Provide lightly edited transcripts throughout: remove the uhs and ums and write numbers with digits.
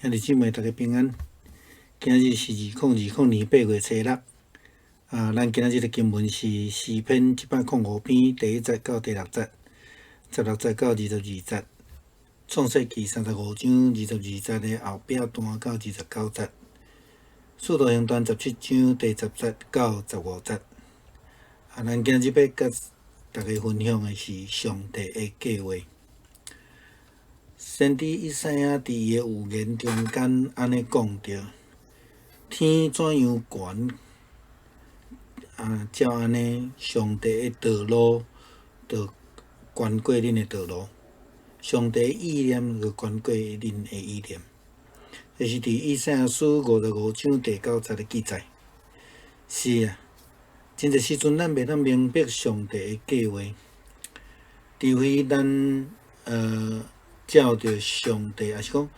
兄弟姊妹，大家平安。今日是2020年8月初六。啊，咱今仔日的經文是詩篇105篇第一節到第六節，16節到22節。創世記35章22節的後壁段到29節。使徒行傳17章第10節到15節。啊，咱今日欲佮大家分享的是上帝的計劃。先知以賽亞佇伊的預言中間按呢講著：天怎樣懸，啊，照按呢，上帝的道路就懸過恁的道路，上帝的意念就懸過恁的意念。這是佇以賽亞書55章第九節的記載。是啊，真濟時陣咱袂當明白上帝的計劃，除非咱照著上帝，抑是講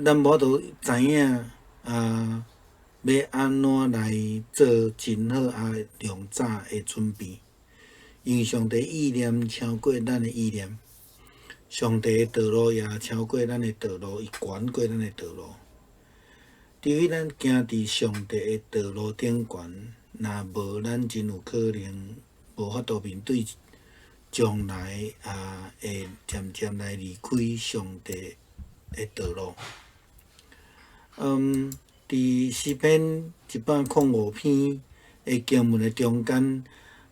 咱無法度知影啊，欲按怎來做真好啊良早的準備。因為上帝意念超過咱的意念，上帝的道路也超過咱的道路，伊懸過咱的道路。除非咱行佇上帝的道路頂懸，若無咱真有可能無法度面對將來啊，會漸漸來離開上帝的道路。佇詩篇105篇的經文的中間，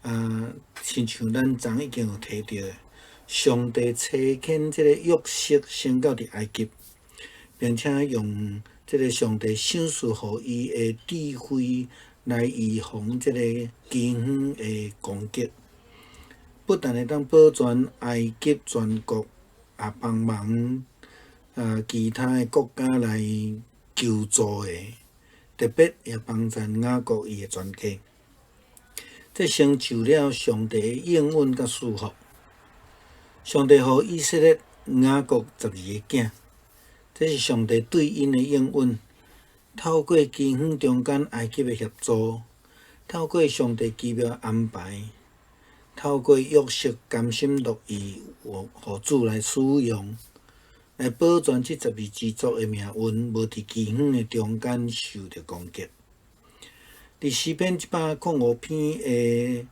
啊，親像咱昨已經有提著的，上帝差遣這個約瑟先到佇埃及，並且用這個上帝賞賜予伊的智慧來預防這個饑荒的攻擊。不但會當保全埃及全國，也幫忙啊其他的國家來求助的，特別也幫贊雅各伊的全家。這成就了上帝的應允佮祝福。上帝予以色列雅各12個囝，這是上帝對𪜶的應允。透過饑荒中間埃及的協助，透過上帝奇妙安排。透過約瑟甘心樂意予主來使用，來保全這十二支族的命運，無佇饑荒的中間受著攻擊。佇詩篇105篇的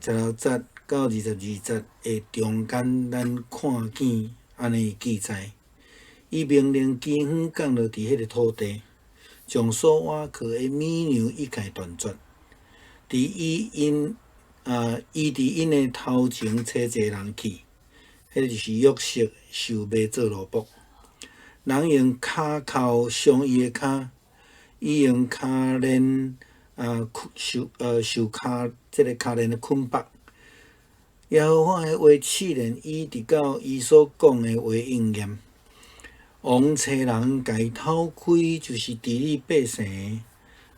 16節到22節的中間，咱看見按呢記載：伊命令饑荒降落佇彼个土地，將所倚靠的乳牛一概斷絕。佇伊𪜶啊！伊佇𪜶的頭前差一個人去，彼个就是約瑟受賣做奴僕。人用跤銬傷伊的跤，伊用跤鏈啊受跤這个跤鏈的捆綁。耶和華的話試煉伊，直到伊所講的話應驗。王差人共伊討開，就是治理百姓，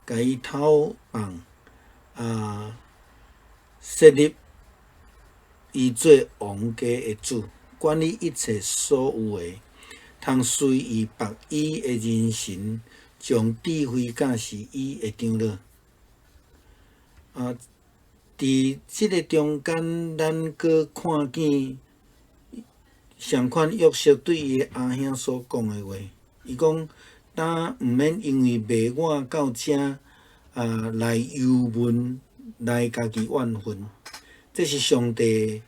共伊討放啊。設立伊做王家的主，管理一切所有的，通隨意縛伊的人神，將智慧教示伊的長老。啊，佇這个中間，咱閣看見相款約瑟對伊的阿兄所講的話，伊講：當毋免因為賣我到遮啊來憂悶。來家己怨恨，這是上帝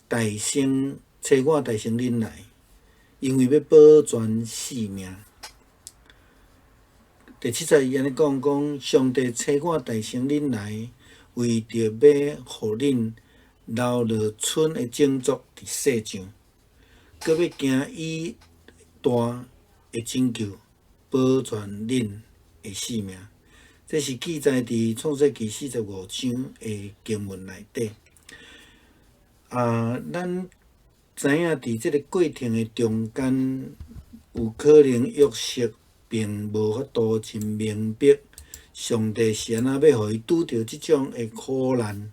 代先差我代先恁來，因為欲保全性命。第七節伊按呢講講，上帝差我代先恁來，為著欲予恁留落剩的種族佇世上，閣欲行伊大的拯救，保全恁的性命。這是記載佇創世記45章的經文內底。啊，咱知影佇這個過程的中間，有可能約瑟並無法度真明白上帝是按怎欲予伊拄著這種的苦難。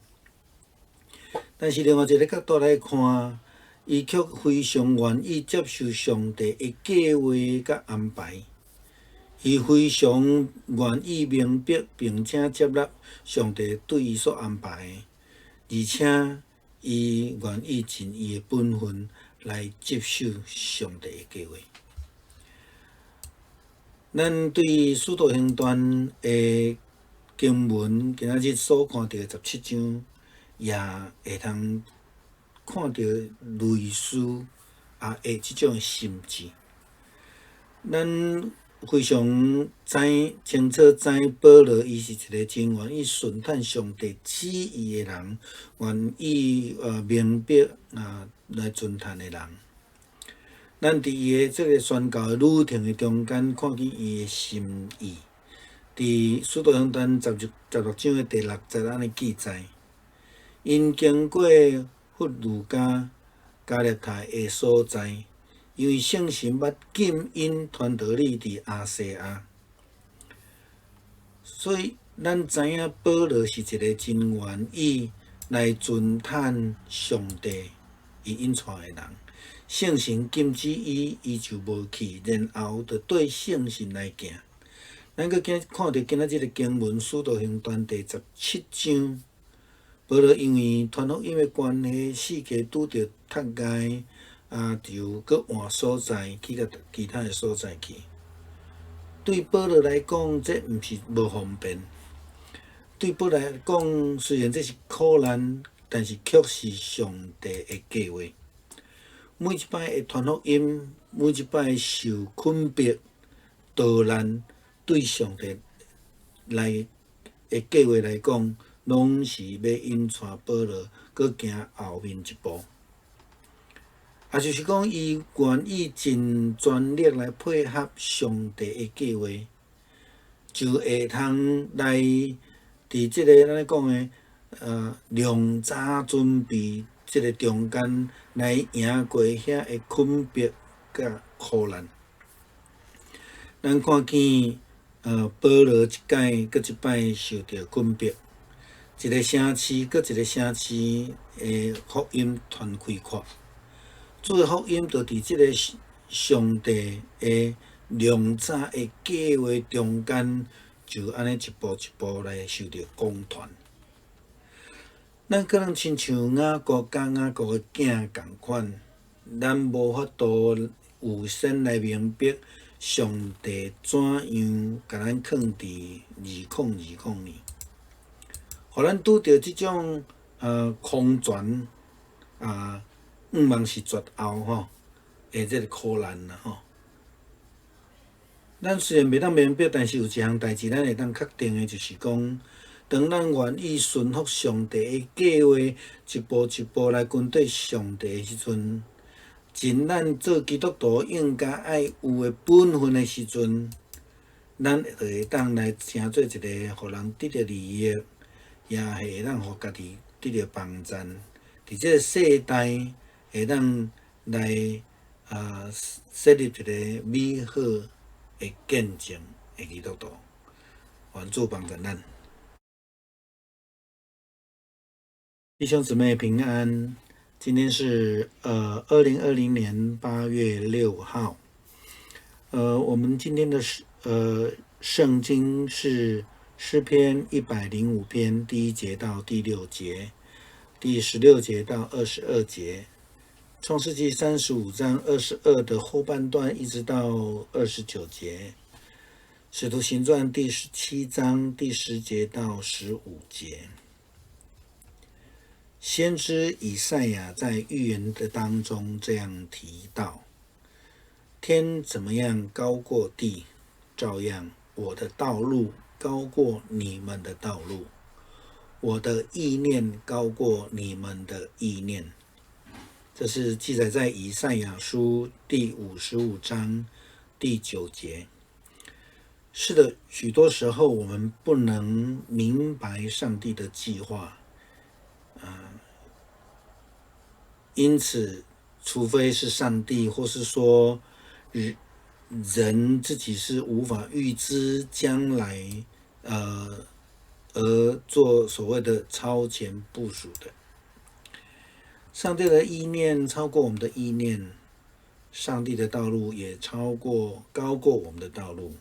但是另外一个角度來看，伊卻非常願意接受上帝的計劃佮安排。伊非常願意明白並且接納上帝對伊所安排的，而且伊願意盡伊的本分來接受上帝的計劃。咱對使徒行傳的經文，今仔日所看著的十七章，也會通看著類似啊的這種心志。咱非常知清楚知保羅伊是一个真願意順趁上帝旨意的人，願意明白啊來遵趁的人。咱佇伊的這个宣教的旅程的中間，看見伊的心意。佇使徒行傳16章的第六節按呢記載，𪜶經過弗呂家、加勒泰的所在，因為聖神捌禁𪜶傳道理佇亞細亞，所以咱知影保羅是一个真願意來遵趁上帝伊引帶的人。聖神禁止伊，伊就無去，然後就對聖神來行。咱閣今看著今仔這个經文《使徒行傳》第十七章，保羅因為傳福音的關係，四界拄著窒礙，啊，就閣換所在，去到其他的所在去。對保羅來講，這毋是無方便。對保羅來講，雖然這是苦難，但是卻是上帝的計劃。每一擺的傳福音，每一擺受困迫、逃難，對上帝來的計劃來講，攏是欲引帶保羅閣行後面一步。也就是講，伊願意盡全力來配合上帝的計劃，就會通來佇這个咱講的良早準備這个中間來贏過遐的困迫佮苦難。咱看見保羅一擺閣一擺受著困迫，一个城市閣一个城市的福音傳開闊。主的福音就佇這个上帝的良早的計劃中間，就按呢一步一步來受著廣傳。咱可能親像雅各佮雅各的囝仝款，咱無法度預先來明白上帝怎樣共咱囥佇2020年，予咱拄著這種空轉啊，向望是絕後吼的這个苦難啦吼。咱雖然袂當明白，但是有一項代誌咱會當確定的，就是講，當咱願意順服上帝的計劃，一步一步來跟綴上帝的時陣，盡咱做基督徒應該愛有的本分的時陣，咱就會當來成做一个予人得著利益，也會當予家己得著幫贊。佇這个世代會當來設立一个美好的見證的基督徒，願主幫助咱。弟兄姊妹平安，今天是2020年8月6號。我們今天的聖經是詩篇105篇第一節到第六節，第16節到22節，創世紀35章22的後半段一直到29節，使徒行傳第十七章第10節到15節。先知以賽亞在預言的當中這樣提到：天怎麼樣高過地，照樣我的道路高過你們的道路，我的意念高過你們的意念。這是記載在以賽亞書第55章第9節。是的，許多時候我們不能明白上帝的計劃。因此，除非是上帝，或是說人自己是無法預知將來，而做所謂的超前部署的。上帝的意念超過我們的意念，上帝的道路也超過高過我們的道路。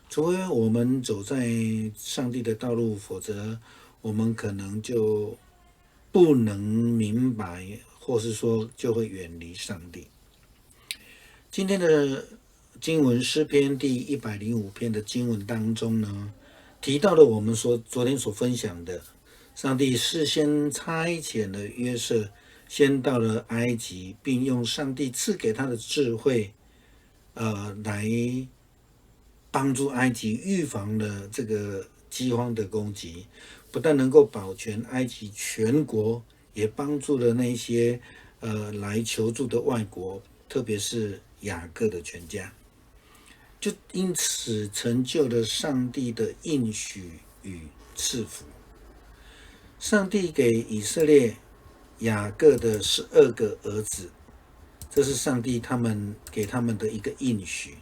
除非我們走在上帝的道路，否則我們可能就不能明白，或是說就會遠離上帝。今天的經文詩篇第105篇的經文當中呢，提到了我們所昨天所分享的，上帝事先差遣了約瑟，先到了埃及，並用上帝賜給他的智慧，來幫助埃及預防了這個饑荒的攻擊，不但能夠保全埃及全國，也幫助了那些來求助的外國，特別是雅各的全家，就因此成就了上帝的應許與賜福。上帝給以色列雅各的12個兒子，這是上帝他們給他們的一個應許。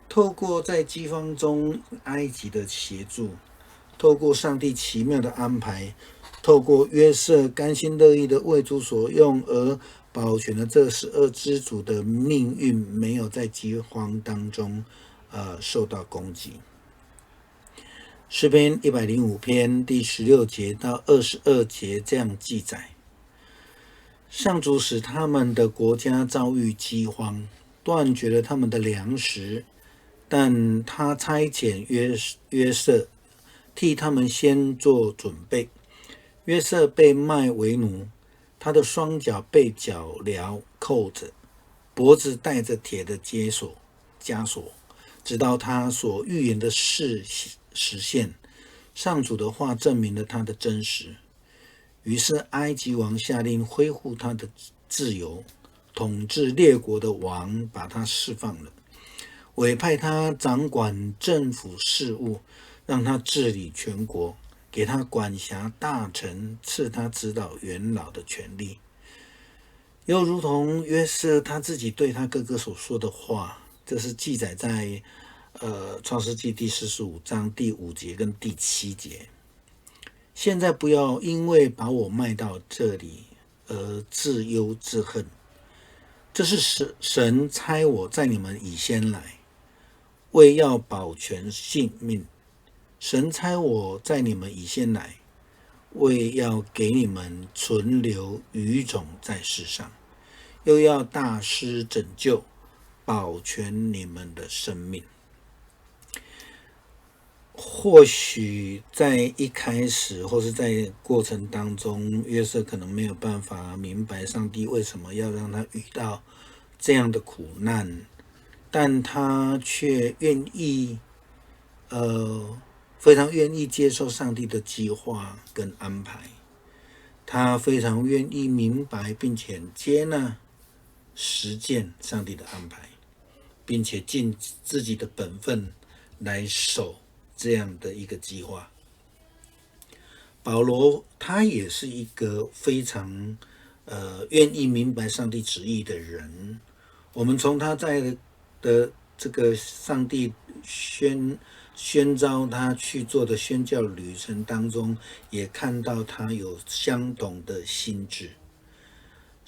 透過在饑荒中埃及的協助，透過上帝奇妙的安排，透過約瑟甘心樂意的為主所用，而保全了這12支族的命運，沒有在饑荒當中受到攻擊。詩篇105篇第16節到22節這樣記載：上主使他們的國家遭遇饑荒，斷絕了他們的糧食。但他差遣約瑟替他們先做準備。約瑟被賣為奴，他的雙腳被腳鐐扣着，脖子戴着鐵的枷鎖，直到他所預言的事實現。上主的話證明了他的真實。於是埃及王下令恢復他的自由，統治列國的王把他釋放了。委派他掌管政府事務，讓他治理全國，給他管轄大臣，賜他指導元老的權力。又如同約瑟他自己對他哥哥所說的話，這是記載在創世記第45章第5節跟第7節。現在不要因為把我賣到這裡而自憂自恨，這是神差我在你們以先來，為要保全性命。神差我在你們以先來，為要給你們存留餘種在世上，又要大施拯救，保全你們的生命。或許在一開始或是在過程當中，約瑟可能沒有辦法明白上帝為什麼要讓他遇到這樣的苦難，但他卻願意，非常願意接受上帝的計劃跟安排。他非常願意明白並且接納實踐上帝的安排，並且盡自己的本分來守這樣的一個計劃。保羅他也是一個非常願意明白上帝旨意的人。我們從他在的這個上帝宣召他去做的宣教旅程當中，也看到他有相同的心志。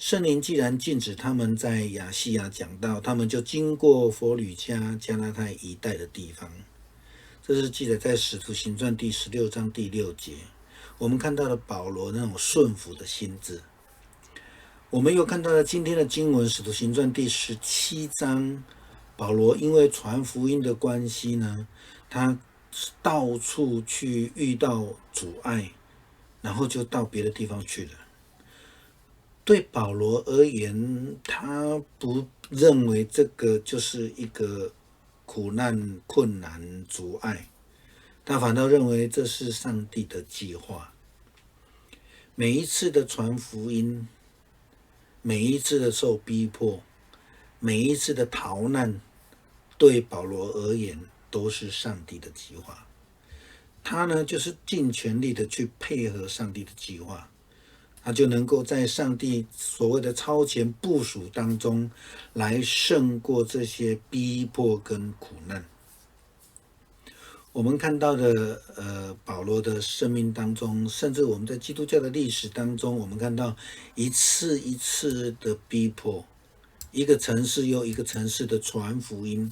聖靈既然禁止他們在亞細亞講道，他們就經過弗呂家、加拉太一帶的地方。這是記載在《使徒行傳》第16章第6節。我們看到了保羅那種順服的心志。我們又看到了今天的經文《使徒行傳》第17章，保羅因為傳福音的關係呢，他到處去遇到阻礙，然後就到別的地方去了。對保羅而言，他不認為這個就是一個苦難、困難、阻礙，他反倒認為這是上帝的計劃。每一次的傳福音，每一次的受逼迫，每一次的逃難，對保羅而言都是上帝的計劃。他呢，就是盡全力的去配合上帝的計劃，他就能夠在上帝所謂的超前部署當中，來勝過這些逼迫跟苦難。我們看到的，保羅的生命當中，甚至我們在基督教的歷史當中，我們看到一次一次的逼迫，一個城市又一個城市的傳福音，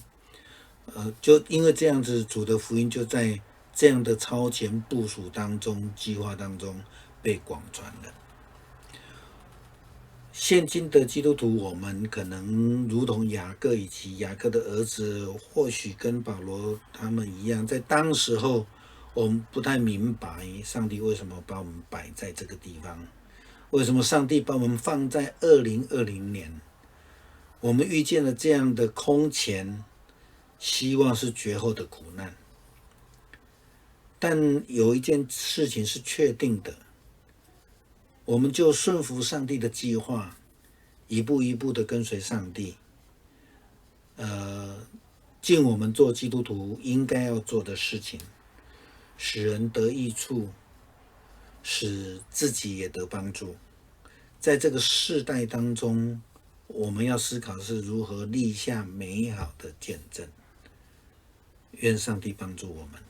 就因為這樣子，主的福音就在這樣的超前部署當中、計劃當中被廣傳了。現今的基督徒，我們可能如同雅各以及雅各的兒子，或許跟保羅他們一樣，在當時候，我們不太明白上帝為什麼把我們擺在這個地方，為什麼上帝把我們放在2020年，我們遇見了這樣的空前，希望是絕後的苦難。但有一件事情是確定的，我們就順服上帝的計劃，一步一步的跟隨上帝，盡我們做基督徒應該要做的事情，使人得益處，使自己也得幫助。在這個世代當中，我們要思考的是如何立下美好的見證。願上帝幫助我們。